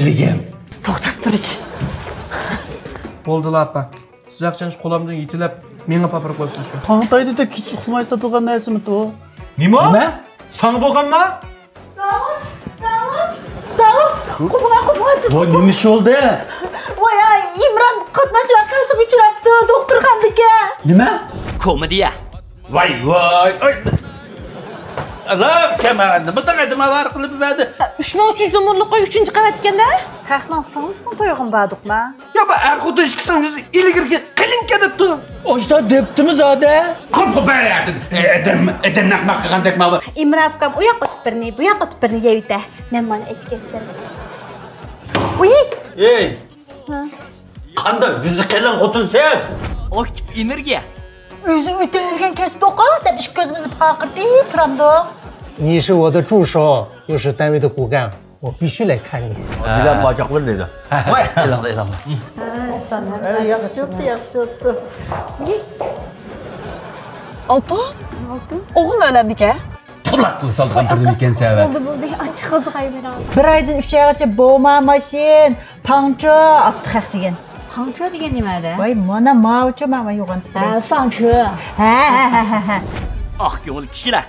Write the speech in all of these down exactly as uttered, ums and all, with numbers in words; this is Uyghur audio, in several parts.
بىلگەن. توختاپ تۇرۇش. بولدىلا، ئاپا. سىز ئاقچىنى قولۇمدىن يېتىلەپ، مېڭىپ ئاپىرىپ قويسىز شۇ. تاڭ ئاتايدىدە كېچە ئۇخلىماي ساتىدىغان نەرسىمىدۇ؟ نېمە؟ نېمە؟ ساڭا بولغانما؟ داۋۇت! داۋۇت! داۋۇت! قوپۇڭا، قوپۇڭا، تېز ۋاي، قوپۇڭ. نېمە ئىش بولدى؟ ۋاي، ئاي، ئىمران قاتناش ۋەقەسىگە ئۇچراپتۇ، دوختۇرخانىدىكەن. نېمە؟ كومىدىيە. ۋاي، ۋاي، ئاي. ئاللا، كەم، نېمە دەڭ ئادەم ئاۋارە قىلىپ بەردى؟ ئۈچ مىڭ ئۈچ يۈز نومۇرلۇق ئۆي ئۈچىنچى قەۋەت ئىكەن-دە. خەقنىڭ سىڭلىسىنىڭ تويىغىمۇ باردۇقما؟ يا، بۇ ئەر-خوتۇن ئىككىسىنىڭ يۈزى ئىلگىرىكى قېلىنكەن دەپتۇ. ئاشتا دەپتىمۇ زادە. قوپ، قوپ، بەر يەردىن. ئادەم، ئادەم نەق قىلغاندەك ماۋۇ. ئىمران ئۇكام ئۇ ياققا ئۆتۈپ بىرنى، بۇ ياققا ئۆتۈپ بىرنى يەۋېتە. مەن مانا ئەچكەنسەن. ئۇي! ئەي! ھە. قانداق يۈزى قېلىن خوتۇنسىز؟ ئاكتىپ ئېنېرگىيە. ئۆزى ئۆتەلگەن كەسىپتۇقا دەپ ئىككى كۆزىمىزنى پارقىرىتىپ تۇرامدۇ. 你是我的助手，又是单位的骨干，我必须来看你。بىلەن باجاقلىرى دېدى. ۋاي، ئېلىڭلار، ئېلىڭلار. ياخشى ئۆتتى، ياخشى ئۆتتى. ئالتۇن؟ ئالتۇن؟ ئوغۇل ئۆلەمدىكەن. پۇلاق قىلىپ سالغان بىر نېمە ئىكەنسەن، ۋە. بولدى، بولدى. ئاچچىق قىزغاي بىراۋ. بىر ئايدىن ئۈچ ئايغىچە بوما ماشىن، پاڭچو ئاپتۇ خەق دېگەن. پاڭچو دېگەن نېمە دە؟ ۋاي، مانا ماۋۇچۇ، ماما يوغان تۇپرى. ھە، فاڭچو. ھە، ھە، ھە، ھە، ھە. ئاق كۆڭۈل كىشىلەر.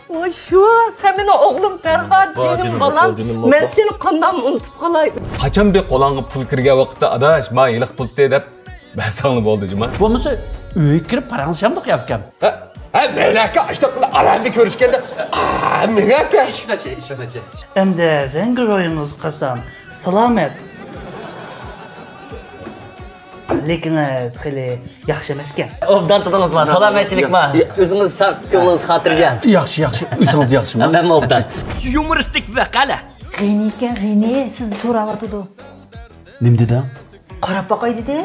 ۋاي، شۇ، سەن مېنىڭ ئوغلۇم پەرھات، جېنىم بالام. مەن سېنى قانداقمۇ ئۇنتۇپ قالاي؟ قاچان بىر قولۇڭغا پۇل كىرگەن ۋاقىتتا، ئاداش، ما ھېلىقى پۇل دە دەپ بەرسەڭلا بولدى، جۇما. بولمىسا ئۆيگە كىرىپ پاراڭلىشامدۇق ياكام؟ ھە، ھە، مەيلى ئاكا، ئاشتاق بىلەن ئارامى كۆرۈشكەندە، ئا، مېڭە ئاكا. ئىشىكنى ئاچ، ئىشىكنى ئاچ. ئەمدى رەڭگىرويىڭىزغا قارىسام، سالامەت. لېكىنىڭىز خېلى ياخشى ئەمەسكەن. ئوبدان تۇردىڭىزما؟ سالامەتچىلىكما؟ ئۆزىڭىز ساق، كۆڭلىڭىز خاتىرجەم. ياخشى، ياخشى. ئۆزىڭىز ياخشىمۇ؟ مەنمۇ ئوبدان. يۇمۇرىستىك ۋەقەلەر. غېنىكەن، غېنى سىزنى سوراۋاتىدۇ. نېمە دېدىڭ؟ قاراپ باقاي دېدى.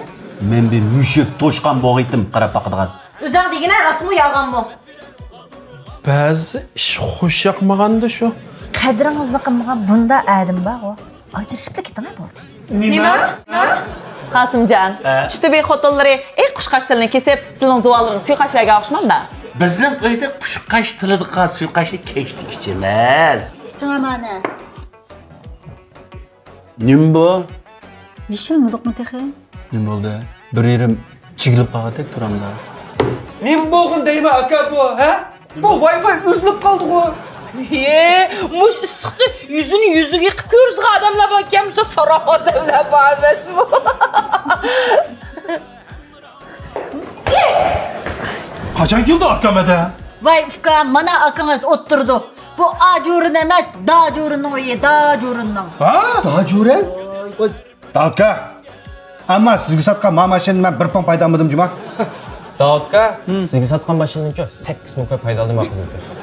مەن بىر مۈشۈك توشقان بوغىيتىم قاراپ باقىدىغان. ئۆزۈڭ دېگىنە راستمۇ يالغانمۇ؟ بەزى ئىش خوش ياقمىغاندا شۇ. قەدرىڭىزنى قىلمىغان بۇنداق ئادەم بارغۇ. ئاجرىشىپلا كېتىڭە بولدى. نېمە؟ قاسىمجان، ھە؟ چۈشتە بىر خوتۇنلىرى ئېي قۇشقاچ تىلىنى كېسىپ، سىلىنىڭ زۇۋانلىرىڭىزغا سۇيىقاش بەرگەن ئوخشىمامدا؟ بىزنىڭ ئۆيدە قۇشقاچ تىلىدىغان سۇيىقاشنى كەچتە ئىچىمىز. ئىچىڭە مانا. نېمە بۇ؟ يېشىلمىدۇقمۇ تېخى؟ نېمە بولدى؟ بىر يېرىم چىگىلىپ قالغاندەك تۇرامدا. نېمە بولغىن دەيمەن ئاكا بۇ، ھە؟ بۇ ۋاي فاي ئۈزۈلۈپ قالدىغۇ. ھې، مۇش ئىسسىقتا يۈزىنى يۈزۈگە يېقىپ كۆرۈشىدىغان ئادەملەر باركەن، مۇشۇ ساراڭ ئادەملەر بار ئەمەسمۇ؟ قاچان كېلىدۇ ئاكام ھەدە؟ ۋاي ئۇكام، مانا ئاكىڭىز ئولتۇرىدۇ. بۇ ئاجۇرۇن ئەمەس، داجۇرۇننىڭ ئۆيى، داجۇرۇننىڭ. ھە؟ داجۇرۇن؟ داۋۇتكا، ئەمما سىزگە ساتقان ما ماشىنىدىن مەن بىر پۇڭ پايدا ئالمىدىم جۇما. داۋۇتكا، سىزگە ساتقان ماشىنىدىنچۇ سەككىز پۇڭ پايدا ئالدىم، قىزىل كۆز.